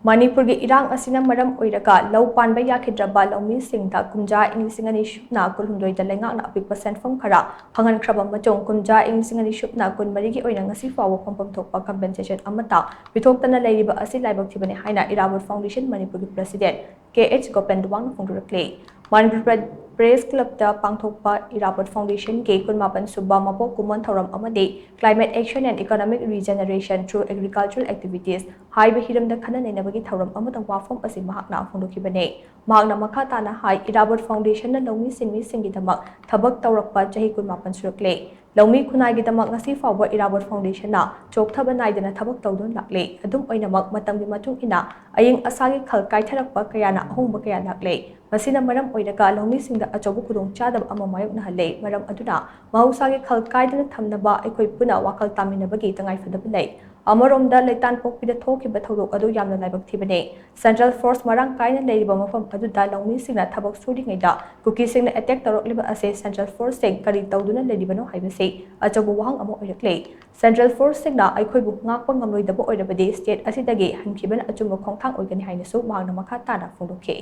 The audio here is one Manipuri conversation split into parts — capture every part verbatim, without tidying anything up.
ꯃꯅꯤꯄꯨꯔꯒꯤ ꯏꯔꯥꯡ ꯑꯁꯤꯅ ꯃꯔꯝ ꯑꯣꯏꯔꯒ ꯂꯧ ꯄꯥꯟꯕ ꯌꯥꯈꯤꯗ꯭ꯔꯕ ꯂꯧꯃꯤꯁꯤꯡꯗ ꯀꯨꯝꯖꯥ ꯏꯪ ꯂꯤꯁꯤꯡ ꯑꯅꯤ ꯁꯨꯞꯅ ꯀꯨꯟꯍꯨꯝꯗꯣꯏꯗ ꯂꯩꯉꯥꯛꯅ ꯑꯄꯤꯛꯄ ꯁꯦꯟꯐꯝ ꯈꯔ ꯐꯪꯍꯟꯈ꯭ꯔꯕ ꯃꯇꯨꯡ, ꯀꯨꯝꯖꯥ ꯏꯪ ꯂꯤꯁꯤꯡ ꯑꯅꯤ ꯁꯨꯞꯅ ꯀꯨꯟꯃꯔꯤꯒꯤ ꯑꯣꯏꯅ ꯉꯁꯤ ꯐꯥꯎꯕ ꯐꯪꯐꯝ ꯊꯣꯛꯄ compensation ꯑꯃꯠꯇ ꯄꯤꯊꯣꯛꯇꯅ ꯂꯩꯔꯤꯕ ꯑꯁꯤ ꯂꯥꯏꯕꯛ ꯊꯤꯕꯅꯤ ꯍꯥꯏꯅ ꯏꯔꯥꯕꯣꯠ Foundation ꯃꯅꯤꯄꯨꯔꯒꯤ President ꯀꯦ ꯑꯩꯆ ꯒꯣꯄꯦꯟ ꯋꯥꯡꯅ ꯐꯣꯡꯗꯣꯔꯛꯂꯤ꯫ ꯃꯅꯤꯄꯨꯔ Press Clubꯇ ꯄꯥꯡꯊꯣꯛꯄ ꯏꯔꯥꯕꯣꯠ Foundationꯒꯤ ꯀꯨꯟꯃꯥꯄꯟ ꯁꯨꯕ ꯃꯄꯣꯛ ꯀꯨꯝꯑꯣꯟ ꯊꯧꯔꯝ ꯑꯃꯗꯤ Climate Action and Economic Regeneration Through Agricultural Activities ꯍꯥꯏꯕ ꯍꯤꯔꯝꯗ ꯈꯟꯅ ꯅꯩꯅꯕꯒꯤ ꯊꯧꯔꯝ ꯑꯃꯗ ꯋꯥꯐꯝ ꯑꯁꯤ ꯃꯍꯥꯛꯅ ꯐꯣꯡꯗꯣꯛꯈꯤꯕꯅꯤ꯫ ꯃꯍꯥꯛꯅ ꯃꯈꯥ ꯇꯥꯅ ꯍꯥꯏ, ꯏꯔꯥꯕꯣꯠ Foundationꯅ ꯂꯧꯃꯤ ꯁꯤꯟꯃꯤꯁꯤꯡꯒꯤꯗꯃꯛ ꯊꯕꯛ ꯇꯧꯔꯛꯄ ꯆꯍꯤ ꯀꯨꯟꯃꯥꯄꯟ ꯁꯨꯔꯛꯂꯦ꯫ ꯂꯧꯃꯤ ꯈꯨꯟꯅꯥꯏꯒꯤꯗꯃꯛ ꯉꯁꯤ ꯐꯥꯎꯕ ꯏꯔꯥꯕꯣꯠ Foundationꯅ ꯆꯣꯛꯊꯕ ꯅꯥꯏꯗꯅ ꯊꯕꯛ ꯇꯧꯗꯨꯅ ꯂꯥꯛꯂꯦ꯫ ꯑꯗꯨꯝ ꯑꯣꯏꯅꯃꯛ, ꯃꯇꯝꯒꯤ ꯃꯇꯨꯡ ꯏꯟꯅ ꯑꯏꯪ ꯑꯁꯥꯒꯤ ꯈꯜ ꯀꯥꯏꯊꯔꯛꯄ ꯀꯌꯥꯅ ꯑꯍꯣꯡꯕ ꯀꯌꯥ ꯂꯥꯛꯂꯦ꯫ ꯃꯁꯤꯅ ꯃꯔꯝ ꯑꯣꯏꯔꯒ ꯂꯧꯃꯤꯁꯤꯡꯗ ꯑꯆꯧꯕ ꯈꯨꯗꯣꯡꯆꯥꯗꯕ ꯑꯃ ꯃꯥꯌꯣꯛꯅꯍꯜꯂꯦ꯫ ꯃꯔꯝ ꯑꯗꯨꯅ ꯃꯍꯧꯁꯥꯒꯤ ꯈꯜ ꯀꯥꯏꯗꯅ ꯊꯝꯅꯕ ꯑꯩꯈꯣꯏ ꯄꯨꯟꯅ ꯋꯥꯈꯜ ꯇꯥꯃꯤꯟꯅꯕꯒꯤ ꯇꯉꯥꯏꯐꯗꯕ ꯂꯩ꯫ ꯑꯃꯔꯣꯝꯗ, ꯂꯩꯇꯥꯟꯄꯣꯛꯄꯤꯗ ꯊꯣꯛꯈꯤꯕ ꯊꯧꯗꯣꯛ ꯑꯗꯨ ꯌꯥꯝꯅ ꯂꯥꯏꯕꯛ ꯊꯤꯕꯅꯤ꯫ Central Force ꯃꯔꯥꯡ ꯀꯥꯏꯅ ꯂꯩꯔꯤꯕ ꯃꯐꯝ ꯑꯗꯨꯗ ꯂꯧꯃꯤꯁꯤꯡꯅ ꯊꯕꯛ ꯁꯨꯔꯤꯉꯩꯗ ꯀꯨꯀꯤꯁꯤꯡꯅ attack ꯇꯧꯔꯛꯂꯤꯕ ꯑꯁꯤ Central Forceꯁꯤꯡ ꯀꯔꯤ ꯇꯧꯗꯨꯅ ꯂꯩꯔꯤꯕꯅꯣ ꯍꯥꯏꯕꯁꯤ ꯑꯆꯧꯕ ꯋꯥꯍꯪ ꯑꯃ ꯑꯣꯏꯔꯛꯂꯤ꯫ Central Forceꯁꯤꯡꯅ ꯑꯩꯈꯣꯏꯕꯨ ꯉꯥꯛꯄ ꯉꯝꯂꯣꯏꯗꯕ ꯑꯣꯏꯔꯕꯗꯤ state ꯑꯁꯤꯗꯒꯤ ꯍꯟꯈꯤꯕꯅ ꯑꯆꯨꯝꯕ ꯈꯣꯡꯊꯥꯡ ꯑꯣꯏꯒꯅꯤ ꯍꯥꯏꯅꯁꯨ ꯃꯍꯥꯛꯅ ꯃꯈꯥ ꯇꯥꯅ ꯐꯣꯡꯗꯣꯛꯈꯤ꯫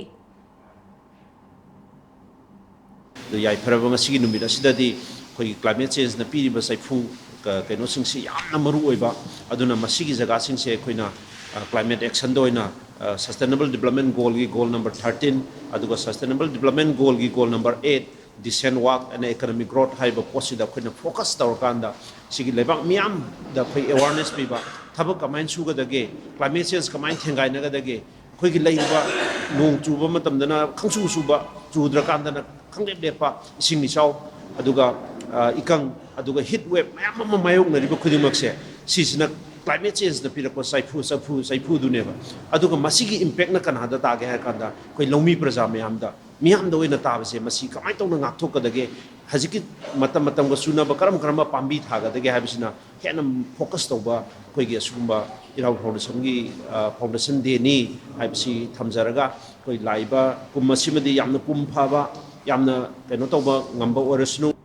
ꯑꯗꯨ ꯌꯥꯏꯐꯔꯕ ꯉꯁꯤꯒꯤ ꯅꯨꯃꯤꯠ ꯑꯁꯤꯗꯗꯤ ꯑꯩꯈꯣꯏꯒꯤ climate changeꯅ ꯄꯤꯔꯤꯕ ꯆꯩꯐꯨ, ꯀ-, ꯀꯩꯅꯣꯁꯤꯡꯁꯤ ꯌꯥꯝꯅ ꯃꯔꯨ ꯑꯣꯏꯕ꯫ ꯑꯗꯨꯅ ꯃꯁꯤꯒꯤ ꯖꯒꯥꯁꯤꯡꯁꯦ ꯑꯩꯈꯣꯏꯅ, ꯑ, climate actionꯗ ꯑꯣꯏꯅ, ꯑ, Sustainable Development Goalꯒꯤ goal number thirteen, ꯑꯗꯨꯒ Sustainable Development Goalꯒꯤ goal number eight, decent work and economic growth ꯍꯥꯏꯔꯤꯕ ꯄꯣꯠꯁꯤꯗ ꯑꯩꯈꯣꯏꯅ focus ꯇꯧꯔꯀꯥꯟꯗ, ꯁꯤꯒꯤ ꯂꯩꯕꯥꯛ ꯃꯤꯌꯥꯝꯗ ꯑꯩꯈꯣꯏ awareness ꯄꯤꯕ, ꯊꯕꯛ ꯀꯃꯥꯏꯅ ꯁꯨꯒꯗꯒꯦ, climate change ꯀꯃꯥꯏꯅ ꯊꯦꯡꯒꯥꯏꯅꯒꯗꯒꯦ, ꯑꯩꯈꯣꯏꯒꯤ ꯂꯩꯔꯤꯕ ꯅꯣꯡ ꯆꯨꯕ ꯃꯇꯝꯗꯅ ꯈꯪꯆꯨ ꯆꯨꯕ, ꯆꯨꯗ꯭ꯔꯀꯥꯟꯗꯅ ꯈꯪꯂꯦꯞ ꯂꯦꯞꯄ, ꯏꯁꯤꯡ ꯏꯆꯥꯎ, ꯑꯗꯨꯒ, ꯑ, ꯏꯀꯪ, ꯑꯗꯨꯒ heat wave ꯃꯌꯥꯝ ꯑꯃ ꯃꯥꯌꯣꯛꯅꯔꯤꯕ ꯈꯨꯗꯤꯡꯃꯛꯁꯦ, ꯁꯤꯁꯤꯅ climate changeꯅ ꯄꯤꯔꯛꯄ ꯆꯩꯐꯨ, ꯆꯩꯐꯨ, ꯆꯩꯐꯨꯗꯨꯅꯦꯕ꯫ ꯑꯗꯨꯒ ꯃꯁꯤꯒꯤ impactꯅ ꯀꯅꯥꯗ ꯇꯥꯒꯦ ꯍꯥꯏꯔ ꯀꯥꯟꯗ, ꯑꯩꯈꯣꯏ ꯂꯧꯃꯤ ꯄ꯭ꯔꯖꯥ ꯃꯌꯥꯝꯗ, ꯃꯤꯌꯥꯝꯗ ꯑꯣꯏꯅ ꯇꯥꯕꯁꯦ, ꯃꯁꯤ ꯀꯃꯥꯏꯅ ꯇꯧꯅ ꯉꯥꯛꯊꯣꯛꯀꯗꯒꯦ, ꯍꯧꯖꯤꯛꯀꯤ ꯃꯇꯝ ꯃꯇꯝꯒ ꯆꯨꯅꯕ ꯀꯔꯝ ꯀꯔꯝꯕ ꯄꯥꯝꯕꯤ ꯊꯥꯒꯗꯒꯦ ꯍꯥꯏꯕꯁꯤꯅ ꯍꯦꯟꯅ focus ꯇꯧꯕ ꯑꯩꯈꯣꯏꯒꯤ ꯑꯁꯤꯒꯨꯝꯕ ꯏꯔꯥꯕꯣꯠ Foundationꯒꯤ, ꯑ, Foundation Dayꯅꯤ ꯍꯥꯏꯕꯁꯤ ꯊꯝꯖꯔꯒ, ꯑꯩꯈꯣꯏ ꯂꯥꯛꯏꯕ ꯀꯨꯝ ꯑꯁꯤꯃꯗꯤ ꯌꯥꯝꯅ ꯄꯨꯝ ꯐꯕ, ꯌꯥꯝꯅ ꯀꯩꯅꯣ ꯇꯧꯕ ꯉꯝꯕ ꯑꯣꯏꯔꯁꯅꯨ꯫